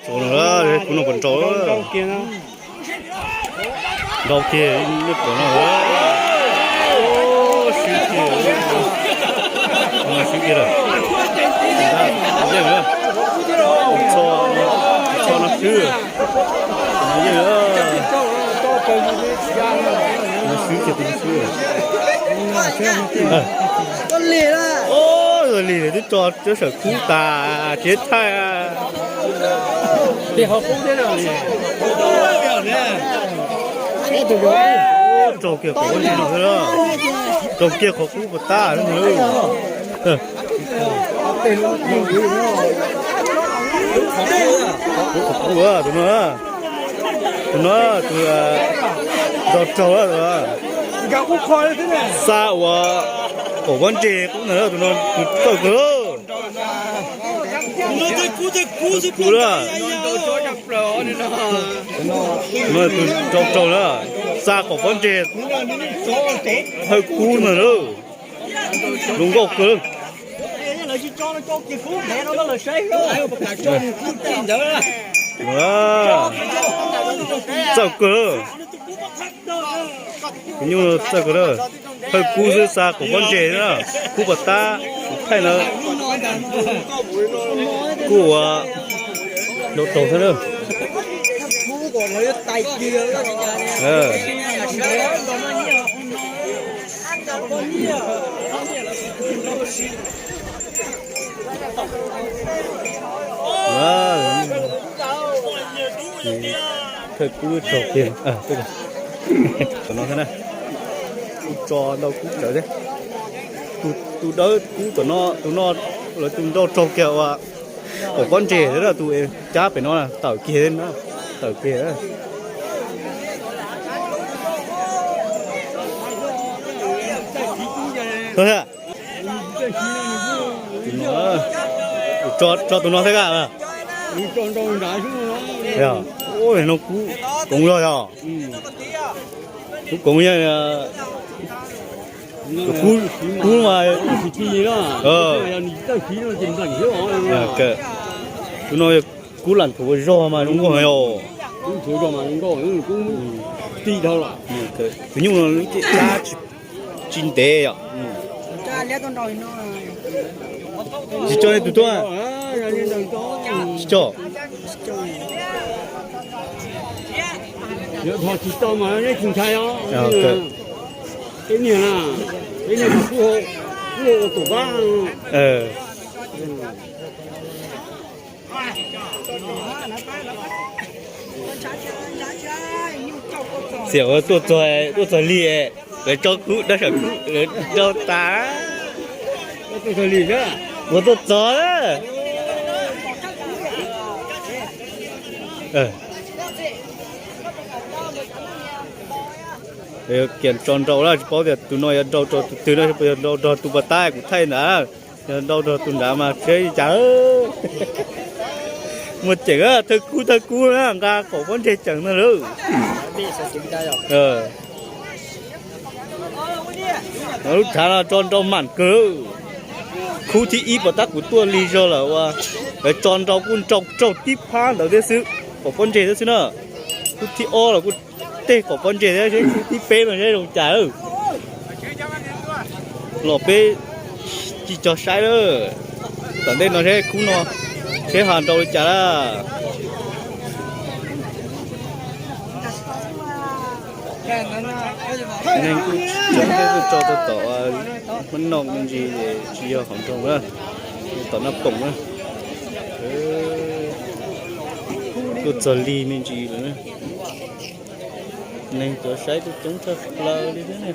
Kuv no puas nrau, nrau kiag nej pom no, swb kiag, swb kiag lawm, yeej, txho no swb, yeej, swb kiag tus swb. Lig twb tso cov sawm kub tas tsev thaij. Raug kiag qhov kub no, raug kiag qhov kub puas tab. Qhov kub tus no, tus no tus nrog raug, xa uas kaum pob ntseg kub ntawd, tus no tus txawj kawg. Kub lawm, no tus nrog raug na, xa kaum pob ntseg, thawj kub ntawd na, zoo nkauj kawg. Txawj kawg. Tus nyuj txawj kawg na. Thawj kub xwb xa kaum pob ntseg na. Kub puas tab, kuv thaij na. Kub uas nrau raug xwb na. Thawj kub raug kiag. Tom no thiab na, kuj tso ntau kub tsawv thiab. Tus dawb kub tom no, tus no lawv tus nrau raug kiag uas kaum pob ntseg thiab, tus cab pem no tawm kiag, tawm kiag. Tso tus no thiab. Ua no kub koov zog yog. Kub koov, kub mas, tus no kub lam thuav zog mas zoo nkauj yog. Tus nyuj no cab tsis ntev yom. Tsis tso nej tus tuaj. Tsis tso. Tsis tau mas neb tsis ntshai os. Peb niag na, peb niag kuj, kuj ua tuam pab. Xiam ua tuaj txog, tuaj txog li, lawv tso kub dab sam kub lawv nrau tas. Ua tuaj txog. Kiag tso nrau lawm, tsis paub tias tus no yuav nrau rau tus twg no, yog nrau rau tus pas tab kuv thaij ntawd, yog nrau rau tus nrad mas tsis ua cas. Muaj ceem, thawj kub thawj kub na, nqa kaum pob ntseg ceem no lawm. Lub tshav no tso nrau mam kawg. Khub thib ib pas tab kuv tuaj lig zog lawm uas lawv tso nrau kuj nrau raug tib phab ntawd thiab xwb, kaum pob ntseg thiab xwb na. Khub thib ob los kuj tej kaum pob ntseg thiab, khub thib peb mas seb zoo cas. Los peb tsis cog saib lawm. Tom ntej no seb khub no seb ho nrau li cas lawm. Neeg kuj tseem tso tau tom Hmoob Noj me ntsis, tsis yog qhov nroog na, tom Naj Poom na. Tuaj txog lig me ntsis lawm na. Neeg tuaj saib tuaj coob tshaj plaws li thiab ne.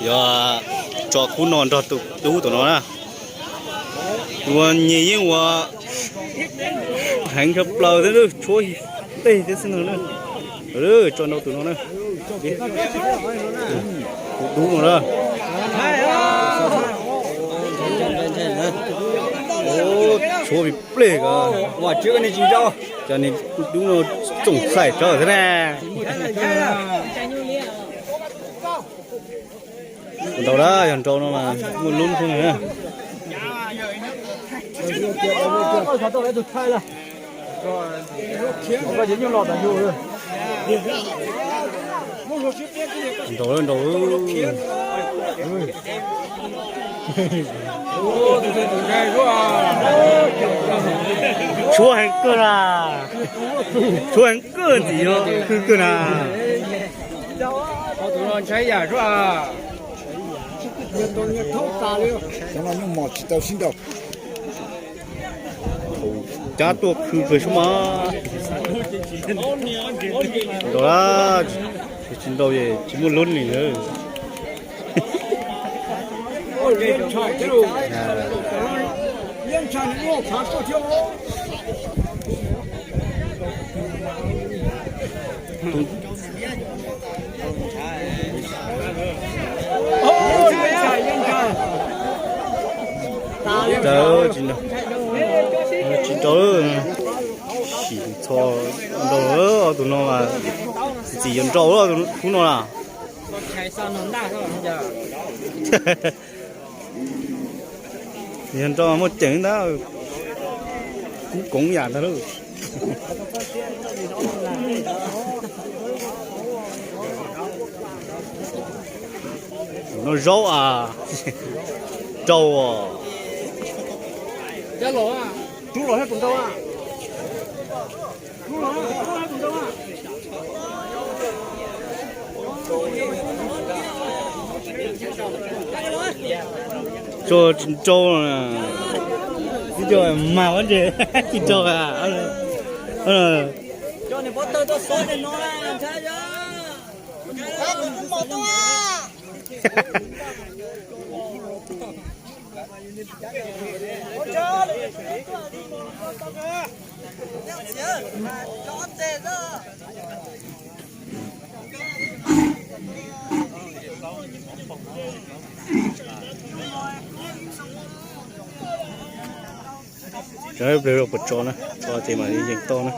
Yog tso khub no nrog tus tub tom no na. Ua nyias yeej ua heev kawg plaws thiab, tshuab pleg thiab xwb no na. Tso nrau tus no na. Tus dub no na. Tshuab plig pleg ko. Cov niag dub no txoom xaim tsawv thiab na. Nrau lawm, yog nrau no mas muaj lub xwb na. Nrau lawm, nrau lawm. Tshuab heev kawg na. Tshuab heev kawg ntxim, yog hwj kawg na. Cov no nyuj mos tsis tau sib nrau. Cab tuaj khw kawg sub mas. Nrau, tsis nrau es tsis muaj lub li na. Tsis nrau, sim txho nrau, ob tug no mas txim txim yuav nrau, khub no na. Yog nrau mas muaj ceem ntag, kub koov yam ntag lauj. Tus no zaub a, nrau os. Tso tsis nrau, ib co mag ua ntses tsis nrau. Cov pliag puas tso na, tso ces mam li yees tau na.